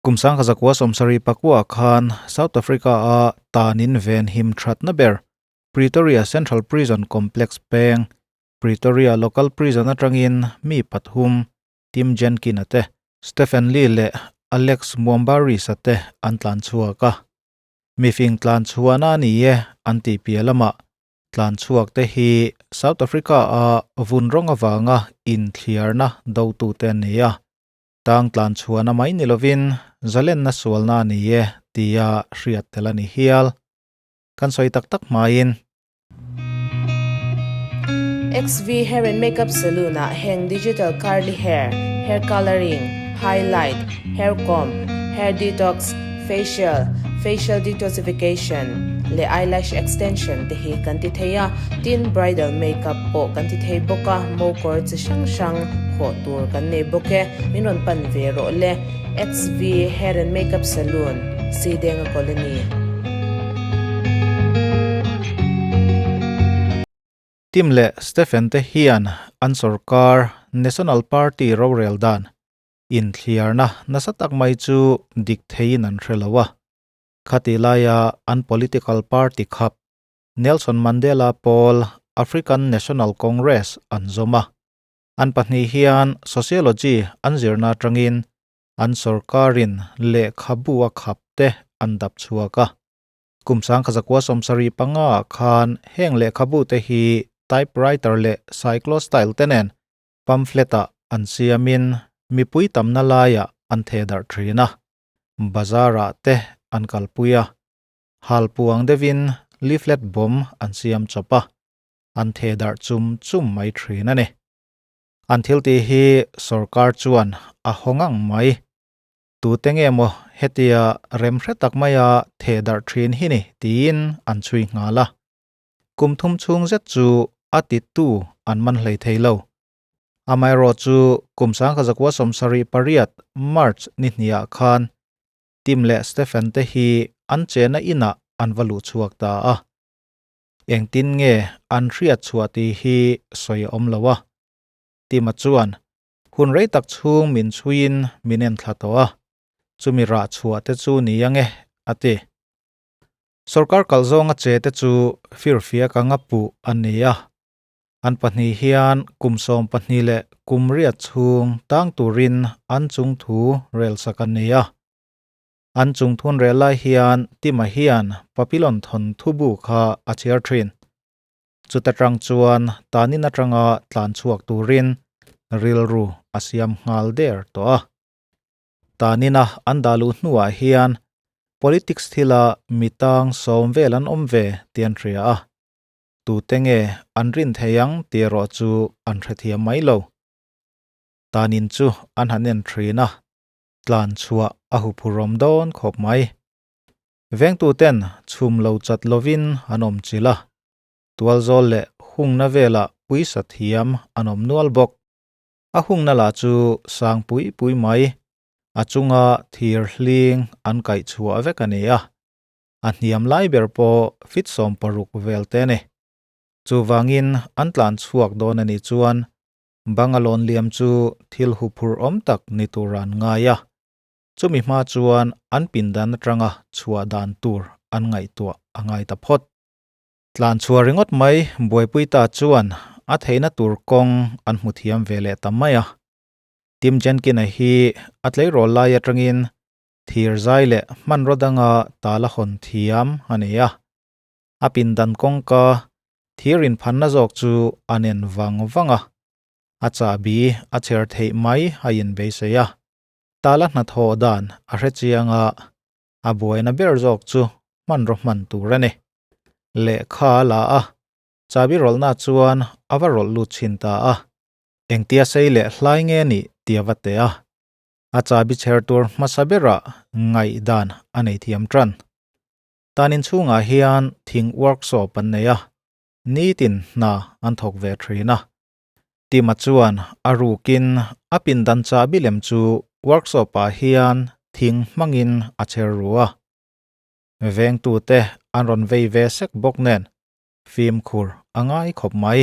Kum 1964 khan South Africa a tanin ven him thatna ber Pretoria Central Prison Complex peng Pretoria Local Prison atangin mi pathum Tim Jenkin te Stephen Lee leh Alex Mwambaris te an tlan chhuak a. Mi fing tlan chhuana ni e an ti pialama tlan chhuak te hi South Africa a vun rawng awanga in thliarna do tu te ni a. Tang tlan chhuana mai ni lovin zalen na sualna ni e tia hriat tel ani hial. Kan sawi tak tak hmain. XV Hair and Makeup Saloon ah heng digital curly hair, hair coloring, highlight, hair comb, hair detox, facial, facial detoxification leh eyelash extension te hi kan ti thei a, tin bridal makeup pawh kan ti thei bawk a, mo kawr chi hrang hrang hawh tur kan nei bawk e, min rawn pan ve rawh le. XV Hair and Makeup Saloon, Sidenga Colony. Tim leh Stephen te hian an sorkar National Party rorel dan inthliarna nasa tak mai chu dik theiin an hre lo a. Khati laia an political party khap Nelson Mandela pawl African National Congress an zawm a. An pahnih hian sociology an zirna atangin an sorkarin lehkhabu a khap te an dap chhuak a. Kum 1975 ah khan heng lehkhabu te hi typewriter leh cyclostyle te nen pamphlet ah an siamin mipui tamna laiah an thehdarh thin a. Bazar ah te an kalpui a. Halpuang deuhin leaflet bomb an siam chawp a. An thehdarh chum chum mai thin a ni. An thil tih hi sorkar chuan a haw ngang mai. Tute nge maw hetia rem hre tak maia thehdarh thin hi ni tiin an chhui nghal a. Kum thum chhung zet chu a titu an man hlei thei lo. Amaherawh chu kum 1978 March ni hniah khan Tim leh Stephen te hi an chena inah an va luh chhuak ta a. Engtin nge an hriat chhuah tih hi sawi a awm lo a. Tima chuan hun rei tak chhung min chhuiin min en thla tawh a, chumi rah chhuah te chu ni ang e, a ti. Sorkar kalh zawnga che te chu firfiak anga puh a ni a. An pahnih hian kum 12 leh kum riat chhung tang turin an chung thu rel sak a ni a. An chung thun rel lai hian Tima hian Papillon thawn thu bu kha a chhiar thin. Chuta tang chuan tanin atanga tlan chhuak turin rilru a siam nghal der tawh a. Tanina an dah luh hnuah hian politics thila mi tang sawm vel an awm ve tih an hria a. Tute nge an rin thei ang tih erawh chu an hrethiam mai lo. Tanin chu an han en thin a. Tlan chhuah a huphurawm dawn khawp mai. Vengtuten chhum lo chat lovin an awm chilh a, tualzawl leh hungna velah puisa thiam an awm nual bawk. A hungna lah chu sang pui pui mai, a chunga thir hling an kaih chhuah vek a ni a, a hniam lai ber pawh fit 60 vel te a ni. Chuvangin an tlan chhuak dawn a nih chuan Bangalawn liam chu thil huphurh awm tak ni tur an ngai a, chumi hma chuan an pindan atanga chhuah dan tur an ngaihtuah a ngai ta phawt. Tlan chhuah ringawt mai buaipui ta chuan a theihna tur kawng an hmu thiam ve leh ta mai a. Tim Jenkin-a hi a tleirawl lai atangin thir zai leh hmanraw danga tal a hawn thiam a ni a. A pindan kawngka thir inphanna zawk chu a nen vang vang a, a chahbi a chher theih mai a inbeisei a. Tala hnathawh dan a hre chiang a, a buaina ber zawk chu hmanraw hman tur a ni. Lehkha a la a, chahbi rawlhna chuan a va rawlh lut chhin ta a. Engtia sei leh hlai nge nih tia va teh a, a chahbi chher tur hmasa berah ngaihdan a nei thiam tan. Tan inchhungah hian thing workshop an nei a, nitin hna an thawk ve thin a. Tima chuan a rukin a pindan chahbi lem chu workshop-ah hian thing hmangin a chher ru a. Vengtute an rawn vei ve sek bawk nen fimkhur a ngai khawp mai.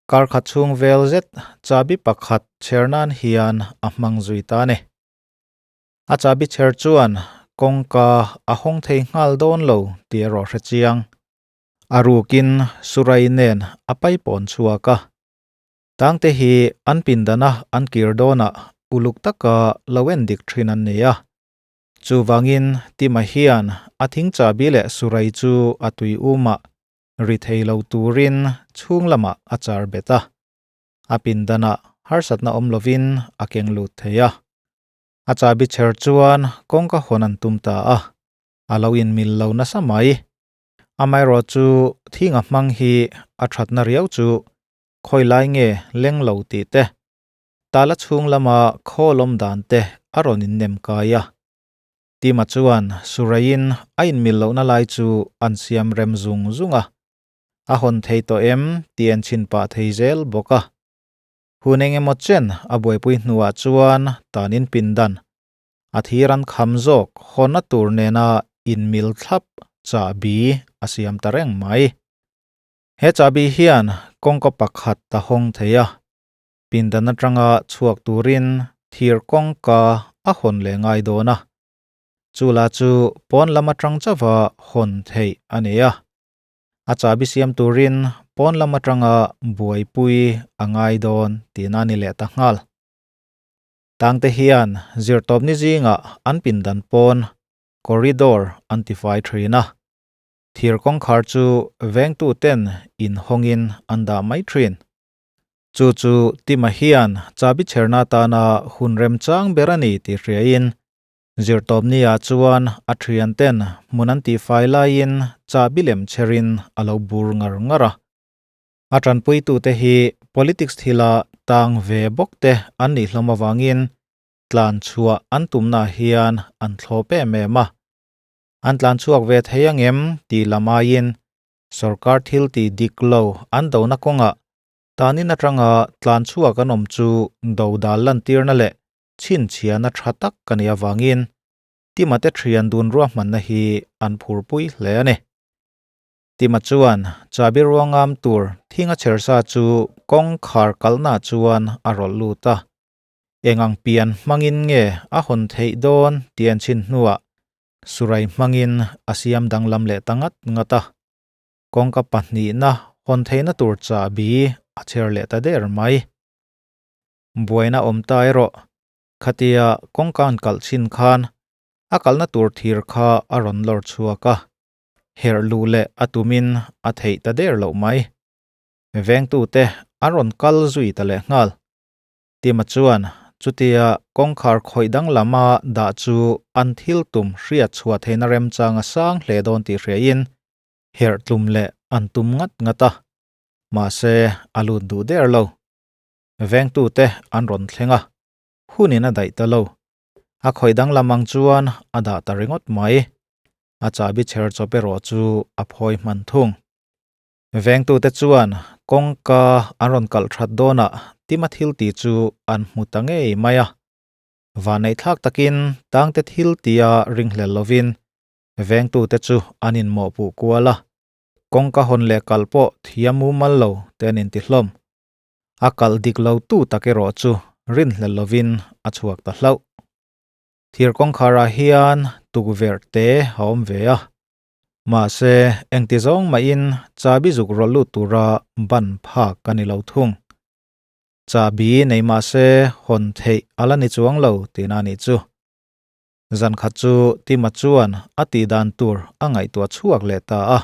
Kar khat chhung vel zet chahbi pakhat chher nan hian a hmang zui ta a ni. A chahbi chher chuan kawngka a hawng thei nghal dawn lo tih erawh hre chiang. A rukin Surai nen a paipawn chhuak a. Tangte hi an pindana an kir dawnah uluk taka lo en dik thin an nei a. Chuvangin Tima hian a thing chahbi leh Surai chu a tui umah ri thei lo turin chhung lamah a char bet a. A pindanah harsatna awm lovin a keng lut thei a. A chahbi chher chuan kawngka hawn an tum ta a, a lo inmil lo nasa mai. Amaherawh chu thinga hmang hi a thatna riau chu khawi lai nge leng lo tih te, tala chhung lama khawl awm dan te a rawn innem kai a. Tima chuan Suraiin a inmil lohna lai chu an siam rem zung zung a, a hawn thei tawh em tih en chhin pah thei zel bawk a. Hun eng emaw chen a buaipui hnuah chuan tanin pindan a thir an kham zawk hawnna tur nena inmil thlap chahbi a siam ta reng mai. He chahbi hian kawngka pakhat a hawng thei a, pindan atanga chhuak turin thir kawngka a hawn leh ngai dawn a. Chu la chu pawn lam atang chauha hawn theih a ni a. A chahbi siam turin pawn lam atanga buaipui a ngai dawn tihna a ni leh ta nghal. Tangte hian zirtawpni zingah an pindan pawn corridor an tifai thin a. Thir kawngkhar chu vengtu ten inhawngin an dah mai thin. Chu chu Tima hian chahbi chherna atana hun remchang ber a ni tih hriain Zirtawpni-ah chuan a thian ten hmun an tihfai laiin chahbi lem chherin a lo bur ngar ngar a. A tanpuitute hi politics thila tang ve bawk te an nih hlawm avangin tlan chhuah an tumnaah hian an thlawp em em a. An tlan chhuak ve thei angem tih lam aiin sorkar thil tih dik lo an dona kawngah tanin atanga tlan chhuak an awm chu dodal lantirna leh chhinchhiahna tha tak ka nih avangin Tima te thian dun ruahmanna hi an phurpui hle a ni. Tima chuan chahbi ruangam tur thinga chhersa chu kawngkhar kalnaah chuan a rawlh lut a, eng ang pian hmangin nge a hawn theih dawn tih an chhin hnuah Surai hmangin a siam danglam leh ta ngat ngat a, kawngka pahnihna hawn theihna tur chahbi a chher leh ta der mai. Buaina awm ta erawh khatia kawngka an kalh chhin khan a kalhna tur thir kha a rawn lawr chhuak a, herh luh leh a tumin a theih ta der loh mai. Vengtute an rawn kal zui ta leh nghal. Tima chuan chutia kawngkhar khawih danglama dah chu an thil tum hriat chhuah theihna remchang a sang hle dawn tih hriain herh tlum leh an tum ngat ngat a, mahse a lut duh der lo. Vengtute an rawn thleng a, hunin a daih ta lo. A khawih danglam ang chuan a dah ta ringawt mai. A chahbi chher chawp erawh chu a phawi hman thung. Vengtute chuan kawngka an rawn kalh that dawnah Tima thil tih chu an hmu ta ngei mai a. Vanneihthlak takin tangte thil tia ringhlel lovin vengtute chu an inmawhpuh kual a, kawngka hawn leh kalh pawh thiam mumal lo te an inti hlawm. A kalh dik lo tu tak erawh chu rinhlel lovin a chhuak ta hlauh. Thir kawngkharah hian tukverh te a awm ve a, mahse engti zawng mahin chahbi zuk rawlh lut tura ban phak a ni lo thung. Chahbi nei mahse hawn theih a la ni chuang lo tihna a nih chu. Zan khat chu Tima chuan a tih dan tur a ngaihtuah chhuak leh ta a.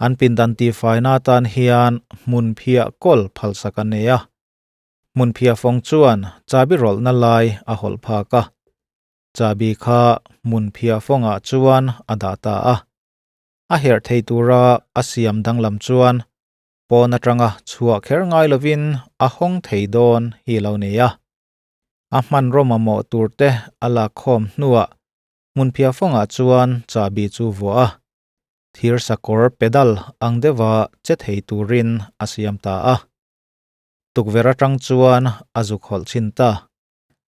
An pindan tihfaina atan hian hmunphiah kawl phalsak a nei a. Hmunphiah fawng chuan chahbi rawlhna lai a hawlh phak a. Chahbi kha hmunphiah fawngah chuan a dah ta a. A herh thei tura a siam danglam chuan pawn atanga chhuah kher ngai lovin a hawng thei dawn hi lo ni a. A hmanraw mamawh turte a lakkhawm hnuah hmunphiah fawngah chuan chahbi chu vuah a. Thir sakawr pedal ang deuha che thei turin a siam ta a. Tukverh atang chuan a zuk hawlh chhin ta.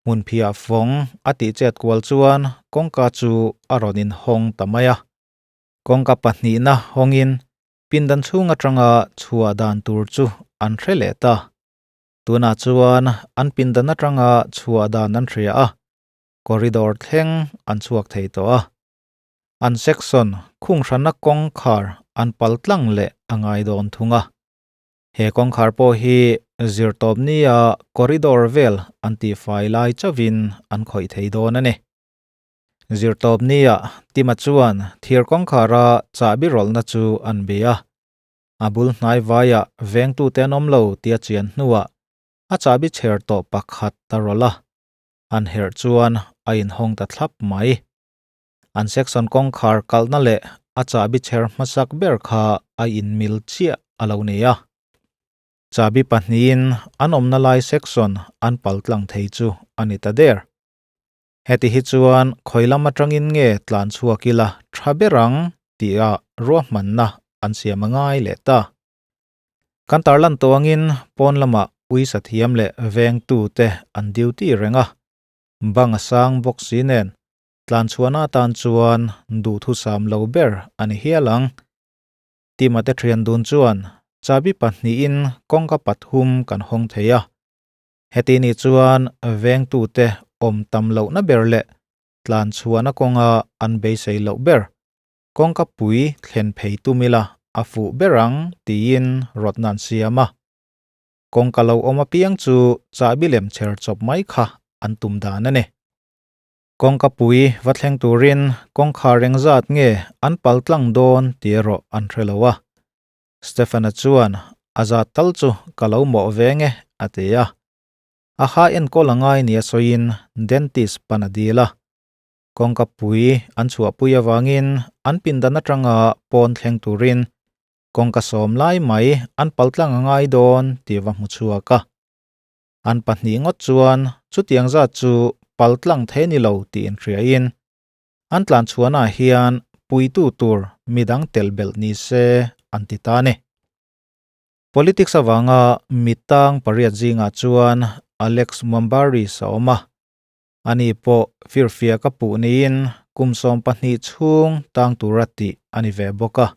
Hmunphiah fawng a tih chet kual chuan kawngka chu a rawn inhawng ta mai a. Kawngka pahnihna hawngin pindan chhung atanga chhuah dan tur chu an hre leh ta. Tunah chuan an pindan atanga chhuah dan an hria a. Corridor thleng an chhuak thei tawh a. An section khung hranna kawngkhar an pal tlang leh a ngai dawn thung a. He kawngkhar pawh hi zirtawpnia corridor vel an tihfai lai chauhin an khawih thei dawn a ni. Zirtawpnia Tima chuan thir kawngkhara chahbi rawlhna chu an bia a. A bul hnai vaiah vengtute an awm lo tia chian hnuah a chahbi chher tawh pakhat a rawlh a. An herh chuan a inhawng ta thlap mai. An section kawngkhar kalhna leh a chahbi chher hmasak ber kha a inmil chiah a lo ni a. Chahbi pahnihin an awmna lai section an pal tlang thei chu a ni ta der. Heti hi chuan khawi lam atangin nge tlan chhuak ila tha ber ang tia ruahmanna an siam a ngai leh ta. Kan tarlan tawh angin pawn lamah uisa thiam leh vengtute an duty reng a, bang a sang bawk si nen tlanchhuahna atan chuan duhthusam lo ber a ni hial ang. Timate thian dun chuan chabi pahnihin kawngka pathum kan hawng thei a, heti nih chuan vengtute awm tam lohna ber leh tlanchhuahna kawnga an beisei loh ber kawngka pui thlen phei tum ila a fuh ber ang tiin rawtna an siam a. Kawngka lo awm apiang chu chahbi lem chher chawp mai kha an tum dan a ni. Kawngka pui va thleng turin kawngkhar engzat nge an pal tlang dawn tih erawh an hre lo a. Stephen-a chuan a zat tal chu ka lo mawh ve nge a ti a. A ha enkawl a ngai nia sawiin dentist pan a dil a. Kawngka pui an chhuahpui avangin an pindan atanga pawn thleng turin kawngka sawm lai mai an pal tlang a ngai dawn tih va hmu chhuak a. An pahnih ngawt chuan chutiang zat chu pal tlang thei ni lo tih inhriain an tlan chhuahnaah hian puitu tur midang tel belh ni se an ti ta a ni. Politics avanga mitang pariat zingah chuan Alex Mwambaris a awm a, ani pawh firfiak a puh niin kum 12 chhung tang tura tih a ni ve bawk a.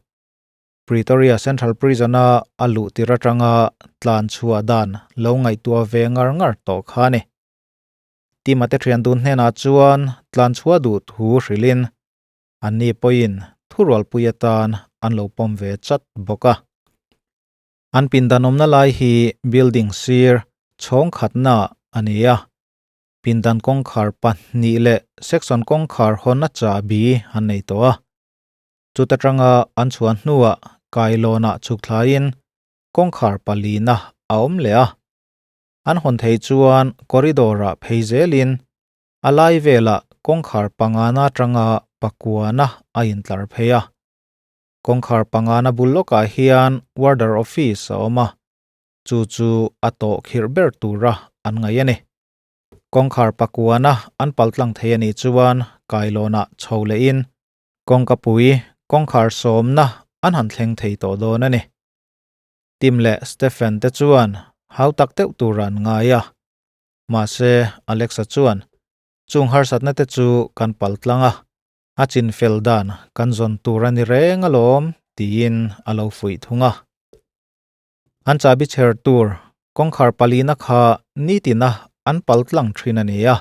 Pretoria Central Prison-a a luh tir atanga tlan chhuah dan lo ngaihtuah ve ngar ngar tawh kha a ni. Timate thian dun hnenah chuan tlan chhuah duh thu hrilhin anni pawhin thurualpui atan an lo pawm ve chat bawk a. An pindan awmna lai hi building sir chhawng khatna a ni a, pindan kawngkhar pahnih leh section kawngkhar hawnna chahbi an nei tawh a. Chuta tanga an chhuah hnuah kailawnah chhuk thlaiin kawngkhar palina a awm leh a. An hawn thei chuan corridor-ah phei zelin a lai velah kawngkhar pangana atanga pakuana a intlar phei a. Kawngkhar pangana bul lawkah hian warder office a awm a, chu chu a tawh khirh ber tura an ngaih a ni. Kawngkhar pakuana an paltlang thei a nih chuan kailawnah chho lehin Kawngka pui, kawngkhar sawmna an han thleng thei tawh dawn a ni. Tim leh Stephen te chuan hau tak deuh tur an ngai a. Mahse, Alexa chuan, Chung harsatna te chu kan pal tlang a, a chin fel dan kan zawn tur a ni reng alawm, tiin a lo fuih thung a. An chahbi chher tur kawngkhar palina kha nitina an pal tlang thin a ni a.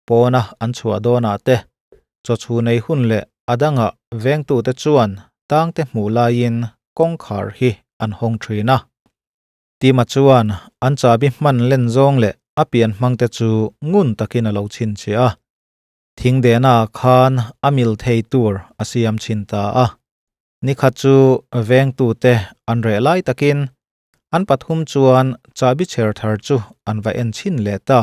Pawna an chhuah dawnah te, chawchhu nei hun leh a dangah vengtute chuan tangte hmuh laiin kawngkhar hi an hawng thin a. Tima chuan an chahbi hman len zawng leh a pian hmangte chu ngun takin a lo chhinchhiah a. Thingdehnaah khan a mil thei tur a siam chhin ta a. Nikhat chu vengtute an reh lai takin an pathum chuan chahbi chher thar chu an va en chhin leh ta.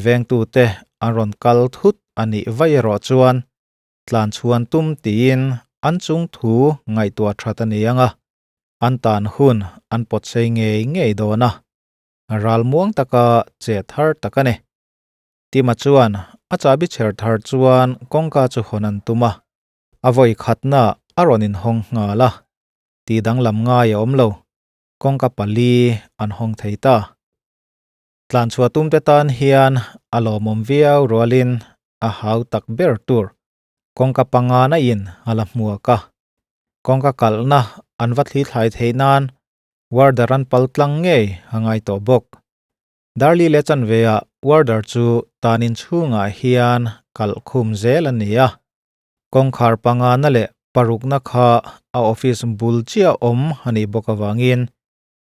Vengtute an rawn kal thut a nih vaih erawh chuan tlan chhuan tum tiin an chung thu ngaihtuah that a ni ang a, an tan hun an pawt sei ngei ngei dawn a, ral muang taka che thar tak a ni. Tima chuan a chahbi chher thar chuan kawngka chu hawn an tum a, a vawi khatna a rawn inhawng nghal a, tih danglam ngai a awm lo, kawngka pali an hawng thei ta. Tlanchhuah tumte tan hian a lawmawm viau rualin a hau tak ber tur kawngka pangana in a la hmuak a. Kawngka kalhna an va thli thlai theih nan warder an pal tlang ngei a ngai tawh bawk. Darli leh chanve ah Warder chu tanin chhungah hian kalh khum zel a ni a. Kawngkhar pangana leh parukna kha a office bul chiah awm a nih bawk avangin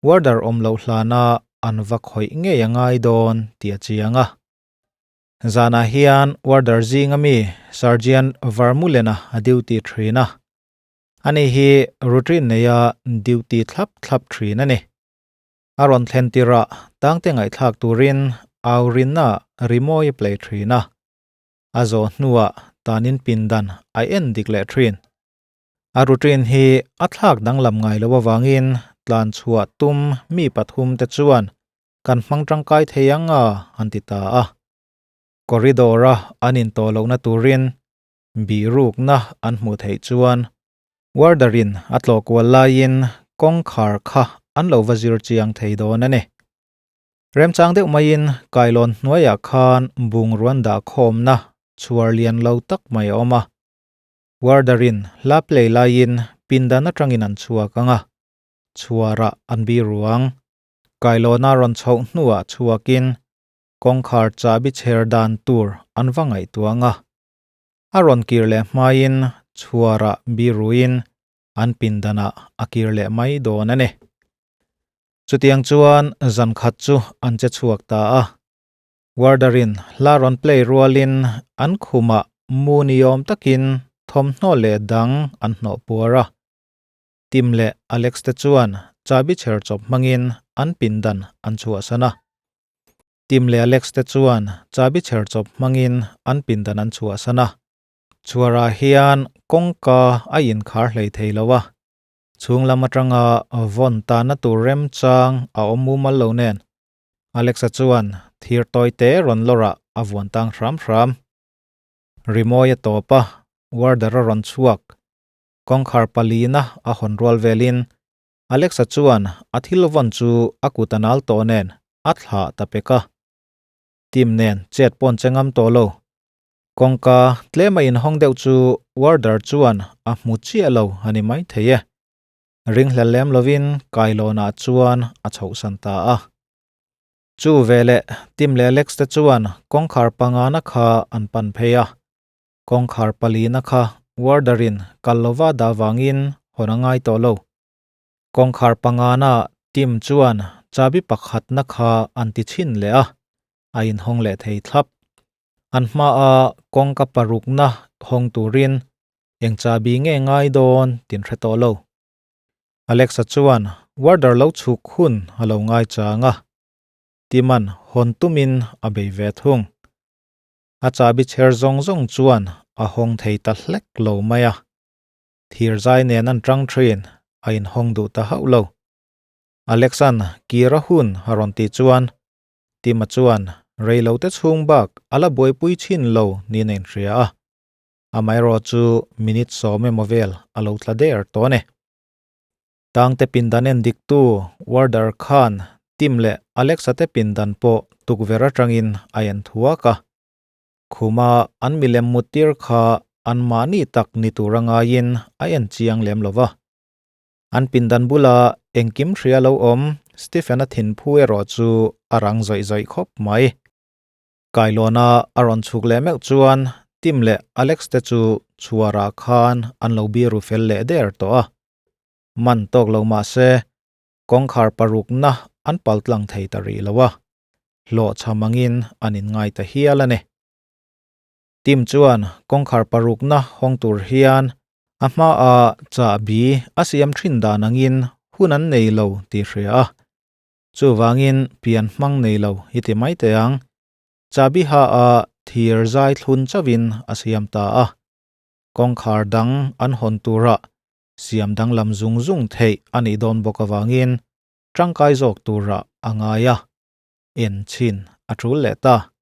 Warder awm loh hlana an va khawih ngei a ngai dawn tih a chiang a. Zanah hian Warder zinga mi Sergeant Vermeulen-a a duty thin a. Ani hi routine neia duty thlap thlap thin a ni. A rawn thlen tirah tangte ngaihthlak turin au rinna rimawi a play thin a. A zawh hnuah tanin pindan a en dik leh thin. A routine hi a thlak danglam ngai lo avangin tlan chhuah tum mi pathum te chuan kan hmang tangkai thei ang a an ti ta a. Corridor-a an intawh lohna turin bihrukna an hmuh theih chuan Warder-in a tlawh kual laiin kawngkhar kha an lo va zir chiang thei dawn a ni. Remchang deuh maiin kailawn hnuaiah khan bungruan dah khawmna chhuar lian lo tak mai a awm a. Warder-in hla play laiin pindan atangin an chhuak ang a, chhuarah an bi ruang. Kailawna rawn chhoh hnuah chhuakin kawngkhar chahbi chher dan tur an va ngaihtuah ang a. A rawn kir leh hmain chhuarah biruin an pindanah a kir leh mai dawn a ni. Chutiang chuan zan khat chu an che chhuak ta a. Warder-in hla rawn play rualin an khumah mu ni awm takin thawmhnaw leh dang an hnawh puar a. Tim leh Alex te chuan chabi chher chawp hmangin an pindan an chhuahsan a. Tim leh Alex te chuan chabi chher chawp hmangin an pindan an chhuahsan a. Chhuarah hian kawngka a inkhar hlei thei lo a, chhung lam atanga vawn tanna tur remchang a awm mumal lo nen. Alex-a chuan thir tawi te rawn lawrah a vuan tang hram hram. Rimawi a tawp a, warder a rawn chhuak. Kawngkhar palina a hawn rual velin Alexa chuan a thil vawn chu a kut a nal tawh nen a thlah ta pek a. Tim nen chet pawn che ngam tawh lo. Kawngka tlem a inhawng deuh chu warder chuan a hmu chiah lo a ni mai thei e. Ringhlel lem lovin kailawnah chuan a chhohsan ta a. Chu veleh Tim leh Alex te chuan kawngkhar pangana kha an pan phei a. Kawngkhar palina kha warder-in kal lova dah vangin hawn a ngai tawh lo. Kawngkhar pangana Tim chuan chabi pakhatna kha an ti chhin leh a, a inhawng leh thei thlap. An hmaa kawngka parukna hawng turin eng chabi nge ngai dawn tin hre tawh lo. Alexa chuan warder lo chhuk hun a lo ngai chang a, Tim-a'n hawn tumin a bei ve thung. A chabi chher zawng zawng chuan a hawng thei ta hlek lo mai a. Thir zai nen an tang thin, a inhawng duh ta hauh lo. Alexa'n kir a hun a rawn tih chuan Tima chuan rei lo te chhung bak a la buaipui chhin lo niin a inhria a. Amaherawh chu minute sawm emaw vel a lo tla der tawh a ni. Tangte pindan en diktu warder khan Tim leh Alexa te pindan pawh tukverh atangin a en thuak a. Khuma an milem muttir kha anmahni tak ni tura ngaiin a en chiang lem lo va. An pindan bula engkim hria lo awm Stephen-a thinphu erawh chu a rang zawih zawih khawp mai. Kailawna a rawn chhuk leh meuh chuan Tim leh Alex te chu chhuarah khan an lo biru fel leh der tawh a. Man tawk lo mah se, kawngkhar parukna an pal tlang thei ta rih lo a, hlawhchham angin an inngai ta hial a ni. Tim chuan kawngkhar parukna hawng tur hian a hmaah chahbi a siam thin dan angin hun an nei lo tih hria a, chuvangin pian hmang nei lo i ti mai teh ang, chahbi ha a thir zai thlun chauhin a siam ta a, kawngkhar dang an hawn turah siam danglam zung zung theih a nih dawn bawk avangin tangkai zawk turah a ngai a, en chhin a tul leh ta.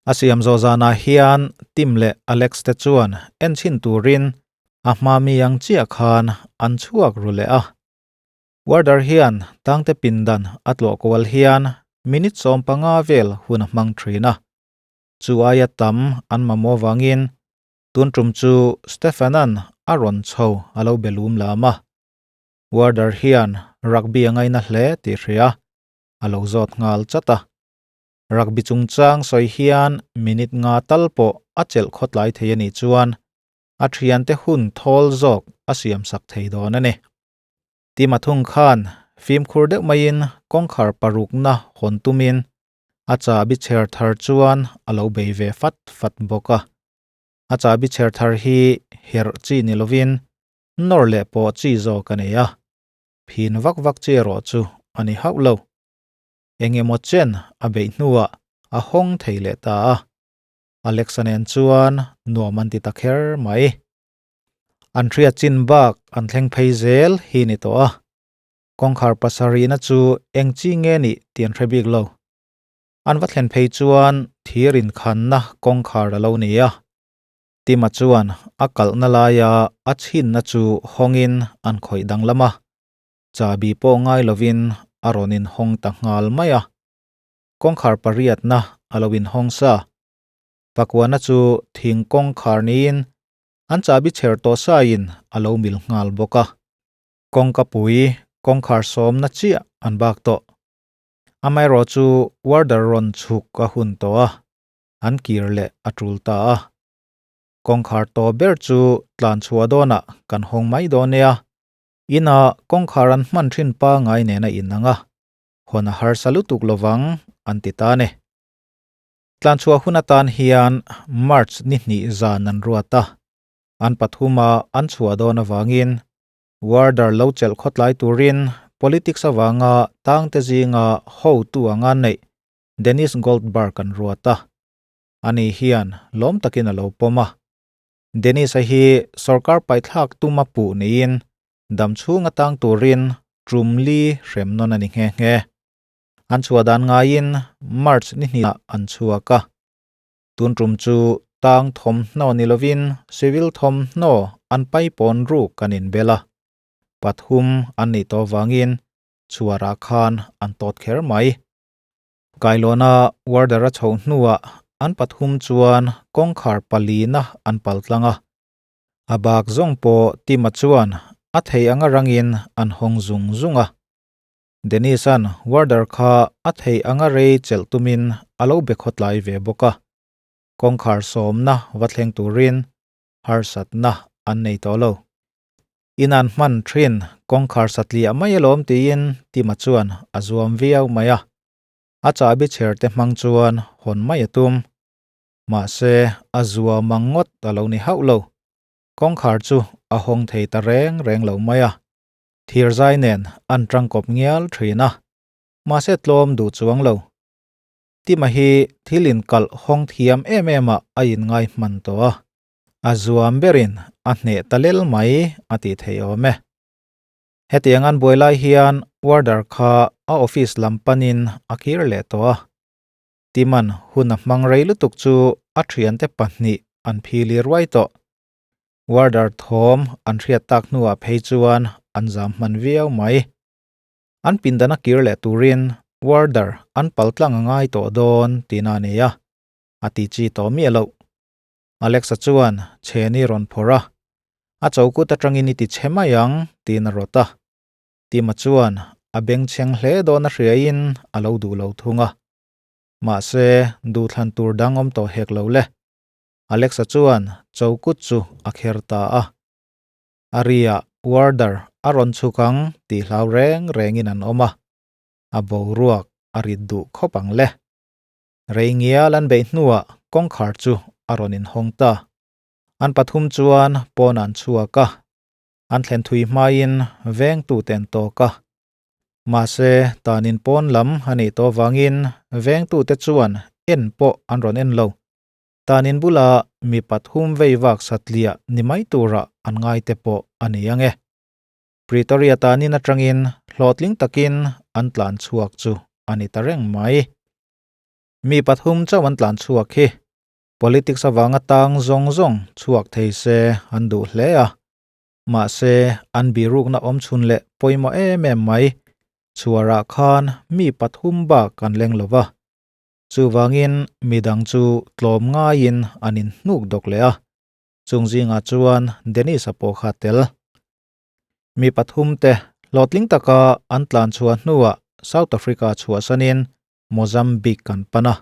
A siam zawh zanah hian Tim leh Alex te chuan en chhin turin a hma mi ang chiah khan an chhuak ru leh a. Warder hian tangte pindan a tlawh kual hian minute 15 vel hun a hmang thin a, chu aia tam an mamawh vangin Tun tum chu Stephen-a'n a rawn chho a lo be lum lam a. Warder hian rugby a ngaina hle tih hria a lo zawt nghal chat a. Rugby chungchang sawi hian minute nga tal pawh a chelh khawtlai thei a nih chuan a thiante hun thawl zawk a siamsak thei dawn a ni. Tima thung khan fimkhur deuh maiin kawngkhar parukna hawn tumin a chahbi chher thar chuan a lo bei ve fat fat bawk a. A chahbi chher thar hi herh chi ni lovin nawr leh pawh chi zawk a nei a, phin vak vak chi erawh chu a ni hauh lo. Eng emaw chen a beih hnuah a hawng thei leh ta a, Alexa nen chuan nuam an ti ta kher mai. An hriat chin bak an thleng phei zel hi ni tawh a, kawngkhar pasarihna chu eng chi nge nih tih an hre bik lo. An va thlen phei chuan thir inkhanna kawngkhar a lo ni a, Tima chuan a kalhna laia a chhinna chu hawngin an khawih danglam a, chahbi pawh ngai lovin a rawn inhawng ta nghal mai a. Kawngkhar pariatna a lo inhawng sa. Pakuana chu thing kawngkhar niin an chahbi chher tawh sain a lo mil nghal bawk a. Kawngka pui kawngkhar sawmna chiah an bak tawh. Amaherawh chu warder rawn chhuk a hun tawh a, an kir leh a tul ta a. Kawngkhar tawh ber chu tlan chhuah dawnah kan hawng mai dawn nia. Inah kawngkhar an hman thin pangai nen a inang a, hawn a harsa lutuk lovang an ti ta ni. Tlan chhuah hun atan hian March ni hnih zan an ruat a, an pathuma an chhuah dawn avangin warder lo chelh khawtlai turin politics avanga tangte zinga hotu anga neih Dennis Goldberg an ruat a, ani hian lawm takin a lo pawm a. Dennis-a hi sorkar paithlak tuma puh niin dam chhung atang turin tum li hrem nawn a ni nghe nghe. An chhuah dan ngaiin March ni hnihah an chhuak a. Tun tum chu tang thawmhnaw ni lovin civil thawmhnaw an paipawn ruk an inbel a. Pathum an nih tawh vangin chhuarah khan an tawt kher mai. Kailawna warder a chhoh hnuah an pathum chuan kawngkhar palina an pal tlang a. A bak zawng pawh Tima chuan a thei anga rangin an hawng zung zung a. Dennis-a'n warder kha a thei anga rei chelh tumin a lo be khawtlai ve bawk a. Kawngkhar sawmna va thleng turin harsatna an nei tawh lo. In an hman thin kawngkhar satliah mai alawm tiin Tima chuan a zuam viau mai a. A chahbi chher te hmang chuan hawn mai a tum. Mahse a zuam ang ngawt a lo ni hauh lo. Kawngkhar chu a hawng thei ta reng reng lo mai a. Thirzai nen an tangkawp ngial thin a, mahse tlawm duh chuang lo. Tima hi thil inkalh hawng thiam em em ah a inngai hman tawh a, a zuam berin a hneh ta lel mai a tih theih awm e. Hetiang an buai lai hian warder kha a office lam panin a kir leh tawh a, Timan hun a hmang rei lutuk chu a thiante pahnih an phili ruai tawh. Warder thawm an hriat tak hnuah phei chuan an zam hman viau mai. An pindana kir leh turin warder an pal tlang a ngai tawh dawn tihna a nei a, a ti chi tawh miah loh. Alexa chuan chheni rawn phawrh a, a chokut atangin i ti chhe mai ang tiin a rawt a. Tima chuan a bengchheng hle dawn a hriain a lo duh lo thung a. Mahse, duhthlan tur dang awm tawh hek lo le. Alexa chuan chokut chu a kher ta a. A ria warder a rawn chhuk ang tih hlau reng rengin an awm a, a boruak a rit duh khawp ang le. Rei ngial an beih hnuah kawngkhar chu a rawn inhawng ta. An pathum chuan pawn an chhuak a, an thlen thui hmain vengtute an tawk a. Mahse, tanin pawn lam a nih tawh vangin vengtute chuan en pawh an rawn en lo. Tanin bula mi pathum vei vak satliah ni mai tura an ngai te pawh a ni ang e. Pretoria tanin atangin hlawhtling takin an tlan chhuak chu a ni ta reng mai. Mi pathum chauh an tlan chhuak hi politics avanga tang zawng zawng chhuak thei se an duh hle a. Mahse, an birukna awm chhun leh pawimawh em em mai chhuarah khan mi pathum bak an leng lo va. Chuvangin midang chu tlawm ngaiin an inhnuk dawk leh a, chung zingah chuan Dennis-a pawh kha a tel. Mi pathum te hlawhtling taka an tlan chhuah hnuah South Africa chhuahsanin. Mozambique an pan a.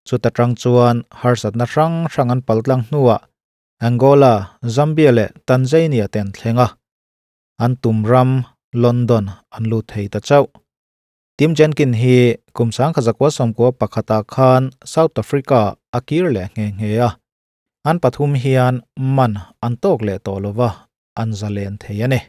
Chuta tang chuan harsatna hrang hrang an paltlang hnuah Angola, Zambia leh Tanzania te an thleng a. An tum ram London an lut thei ta chauh. Tim Jenkin hi kum 1991 ah khan South Africa a kir leh nghe nghe a. An pathum hian man an tawk leh tawh lova, an zalen thei a ni.